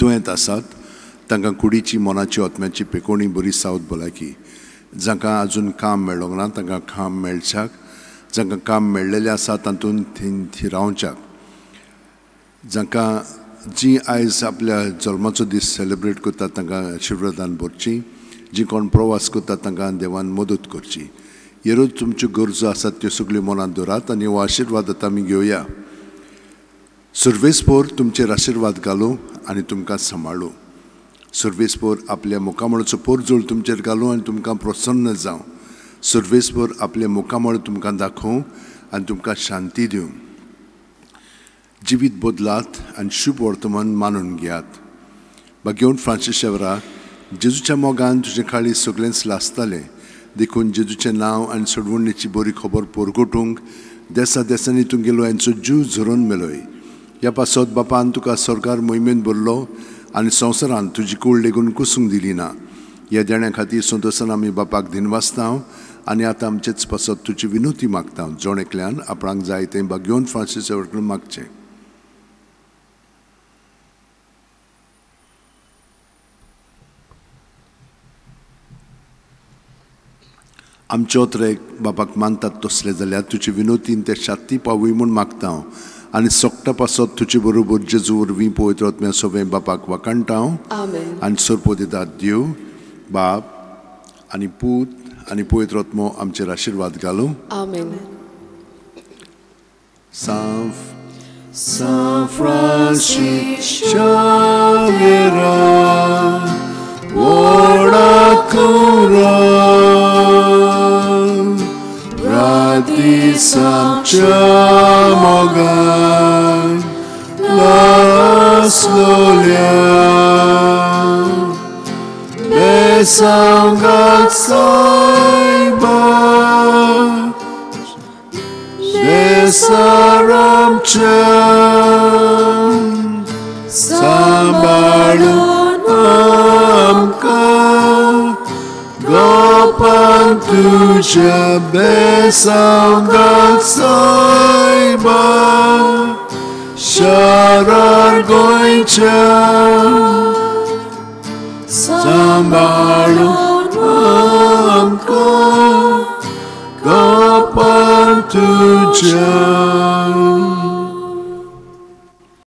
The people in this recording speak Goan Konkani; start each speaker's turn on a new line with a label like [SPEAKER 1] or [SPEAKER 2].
[SPEAKER 1] दुयेंत आसात तांकां कुडीची, मनाची, आत्म्याची पेकोणी बरी सावत भलायकी, जांकां आजून काम मेळोंक ना तांकां काम मेळच्याक, जांकां काम मेळ्ळेलें आसा तातूंत थिरावच्याक, जांकां जी आयज आपल्या जल्माचो दीस सेलिब्रेट करतात तांकां आशिर्वादान भरची, जी कोण प्रवास करतात तांकां देवान मदत करची। हे रोज तुमच्यो गरजो आसात त्यो सगल्यो मनांत दवरात आनी हो आशिर्वाद आतां आमी घेवया। सर्वेस्पोर तुमचेर आशिर्वाद घालूं आनी तुमकां सांबाळूं। सर्वेस्पोर आपल्या मुखामळाचो पोरजोळ तुमचेर घालूं आनी तुमकां प्रसन्न जावं। सर्वेस्पोर आपल्या मुखामळ तुमकां दाखोवं आनी तुमकां शांती दिवं। जिवीत बदलात आनी शुभ वर्तमान मानून घेयात। भाग्यवंत फ्रांसीस शेवरा, जेजूच्या मोगान तुजें काळीज सगळेंच लासतालें, देखून जेजूचें नांव आनी सोडवणीची बरी खबर परगटूंक देसा देसांनी तुमगेलो हेंचो जीव झरोवन मेलोय। ह्या पासत बापान तुका सरकार मोहिमेन भरलो आनी संवसारान तुजी कूड लेगून कुसूंक दिली ना। ह्या देण्या खातीर संतोशान आमी बापाक दिनवासता आनी आतां आमचेच पासत तुजी विनोती मागता। जण एकल्यान आपणाक जाय तें भाग्यवंत फ्रांसीस शेवरा मागचें। आमचे ओत्रेक बापाक मानतात तसले जाल्यार तुजे विनोतीन ते शाती पावूय म्हूण मागता हांव आनी सोकटा पासत तुजे बरोबर जेजू वरवीं पवित्र आत्म्या सोबें बापाक वाखाणटा हांव। आनी सरपो दितात देव बाप आनी पूत आनी पवित्र आत्मो आमचेर आशिर्वाद घालूं। San Francis Xavier, ora cura, Radisam Chamogan, Las Lolia, Besangat Saiba, Besaram Cham, Sambalun Amka, Gopan Tuja Besangat Saiba, Sharar Goincha, Sambalun Amka, Gopan Tuja.